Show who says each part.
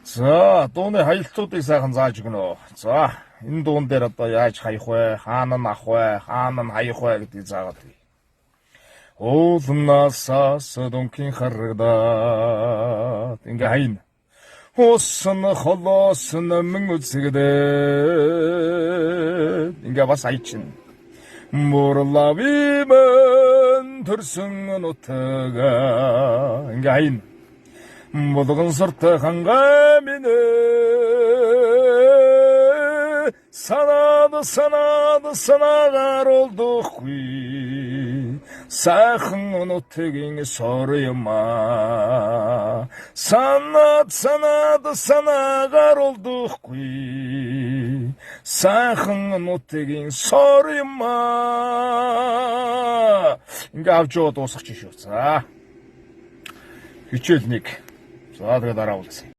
Speaker 1: За, дууны хаялтуудыг сайхан зааж өгнө. За, энэ дуун дээр одоо яаж хаях вэ? Хаана нь авах вэ? Хаана нь хаях вэ гэдгийг заагаад өгье. Уулнасаас дункин харагдаад ингээ хайна. Ус нь холоос нэмэн үзэгдээд ингээ бас хайчин. Бурлавимэн төрсөн нутага ингээ хайна. Булган суртай хангай минь ээ. Санаад санаад санаагаар олдохгүй сайхан нутгийн сор юм аа. Санаад санаад санаагаар олдохгүй сайхан нутгийн сор юм аа. Ингээ авч яваад дуусгах чинь шүү. За. Хичээл 1. За, тэгээ дараа уулзъя.